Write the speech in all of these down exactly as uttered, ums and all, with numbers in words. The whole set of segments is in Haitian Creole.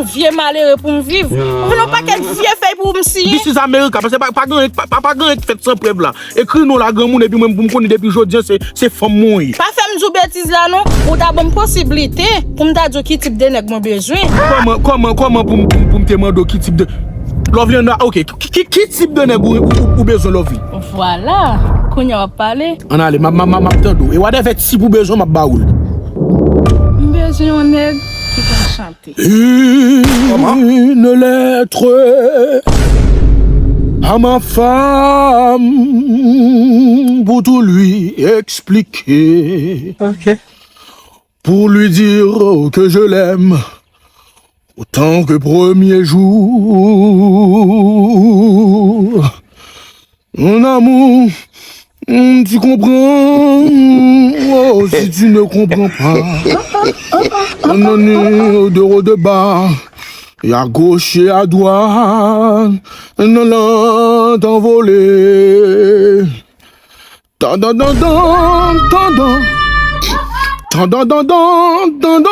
yon vye malere pou m viv. Ou vin yon pakèt vye fèy pou m siyen. This is America, paske pa, pa gen anyen, pa, pa, pa gen anyen ki fèt san prèv la. Ekri non la granmoun, epi mwen pou m konnen depi jodi an se, se fanm mwen ye. Pa fè m di w betiz la non, ou ta ban m posiblite pou m ta di w ki tip de nèg mwen bezwen. Kòman, kòman, kòman pou m, pou m, pou m te mande w ki tip de, Lovely, ann, ok, ki, ki, ki tip de nèg ou, ou, ou bezwen, Lovely? Vwala, kounye a w ap pale. Ann ale, m ap, m ap, m ap, m ap tande w. E whatever tip ou bezwen, m ap ba ou l. M bezwen yon nèg ki konn chante. Une lettre à ma femme pour tout lui expliquer. Ok. Pour lui dire que je l'aime autant que premier jour. Mon amour, tu comprends, oh, si tu ne comprends pas, on en est au dehors de bas, et à gauche et à droite, on l'entend voler. Dan, dan, dan, dan, dan, dan. Dan, dan, dan, dan, dan, dan.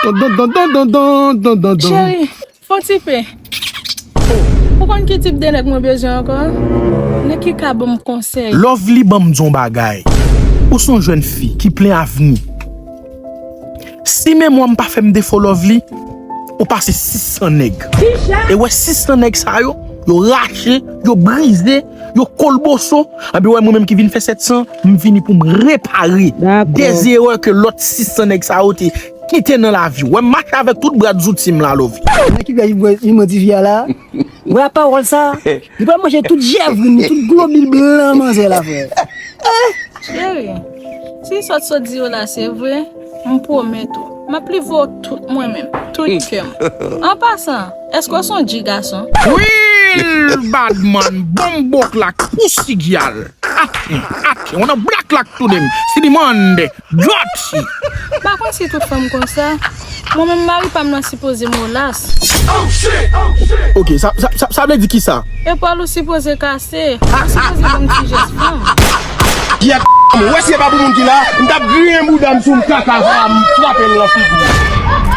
Dan, dan, dan, dan, dan, dan, dan, dan, dan. Cheri, fon ti pe. Ou konn ki tip de nèg mwen bezwen ankò? Nèg ki ka ban m konsèy. Lovely, ban m di w yon bagay. Ou se yon jèn fi ki plen avni. Si memwa m pa fè m defo, Lovely, ou pase sis san nèg. E wè sis san nèg sa yo, yo rache, yo brize, yo kolboso. Anben wè mwen menm ki vin fè sèt san, m vini pou m repare de zerè ke lòt sis san nèg sa yo te kite nan lavi w. Wè m mache avèk tout brad zouti m la, Lovely. Nan ki pye li mwen di fi a la? Wè pawòl sa. Li pral manje tout jèvrin li, tout globil blan manzè la, frè. Cheri, si sa w sot di yo la se vre, m pwomèt ou, m ap live w tout mwen menm, tout kè m. An pasan, èske w se yon dji gason? Real badman, bonbo klak, pousi gyal. Atè, atè, on a black lock to them. Si li mande, dòti. M pa konn si tout fanm konsa. Mwen menm mari pa m nan sipoze molas. Ok, sa, sa, sa, sa vle di kisa? Epòl ou sipoze kase. Ou sipoze ban m ti jès fanm. Yèt, ou wè si e pa pou moun ki la, m t ap griyen bouda m sou m kaka sa, m frape l nan figi.